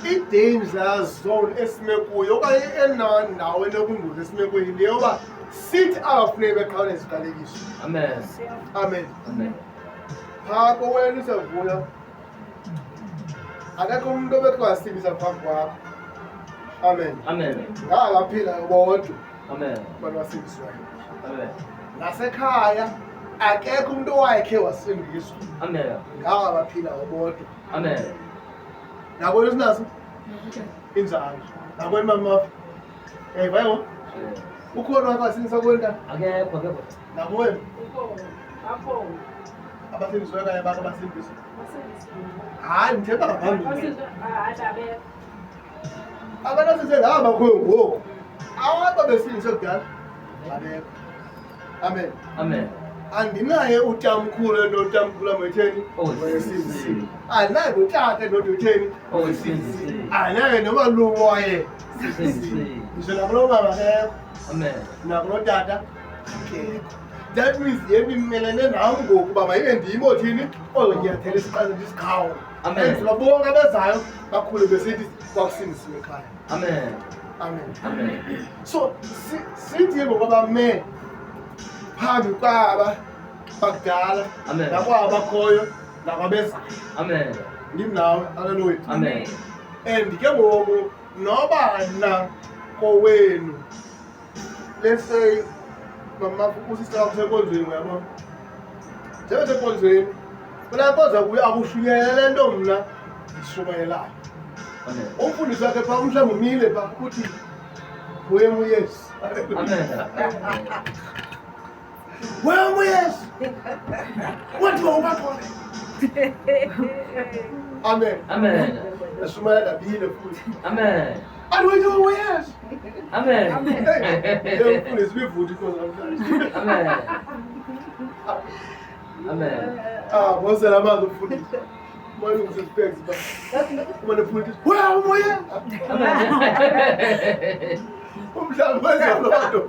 I-danger zone esime kuyo okanye eyona ndawo enobungozi esime kuyo yile yoba sithi abafuneki beqhawule iziqalekiso. Amen. Amen. Amen. Phaa kowenu usevuya, akekho umntu obekhe wasindisa phambi kwakho. Amen. Amen. Ngabaphilayo bodwa Amen. abantu basindiswayo. Amen. Nasekhaya akekho umntu owayekhe wasindiswa. Amen. Ngaba baphilayo bodwa. Amen. Nakwenu sinaso injalo. Nakwenu mama. Eh bayo ukhona wakhe wasindiswa kwenta Akekho, akekho. nakuwena Akhona. abasindiswe kanye bakhe basindiswa. Hayi, ndithetha ngaphambili. Hayi. Abantu asise ngaba bakhoyo ngoku. Aba besindiswe kudala babekho. Amen. Amen. Andinaye utamkhulu enotamkhulu ametheni Owesindisiwe. Andinaye notata endoda utheni. Owesindisiwe. Andinaye nomalume waye. Sindisiwe. Ngisho nakulo mama akekho. Amen. Nakulo tata akekho. That means yena imelene nam ngoku uba mayibe ndim othini ozonyathela isiqalo ndisikhawu. Amen. Enzela bonke abezayo bakhule besithi kwakusindisiwe ekhaya. Amen. Amen. Amen. So sithi ke ngoku abame phambi kwaba bakudala Amen. nakwaba bakhoyo nakwabezayo. Amen. Ndim nawe, haleluya. Amen. And ke ngoku noba na kowenu, let's say mama usista wakho usenkonzweni, uyabona, njengoba usenkonzweni kulaa nkonzo kuyo akushunyelele le nto mna ndishumayelayo. Amen. Umfundisi wakhe phaa umhlawumbi umile phaa uthi wem uYesu. Amen. Wem uYesu kwathiwa ubaxole. Amen. Amen. Eshumayela ndabile futhi. Amen. Andiwethiwa uYesu. Amen. Hey, umfundisi ubivuthi inkonzo namhlanje. Amen. Amen. Ah, bosela amanzi umfundisi. Umalungise izipeks ba. Umane mfundisi. Wem uYesu. Amen. Umhlawumbi wenza loo nto.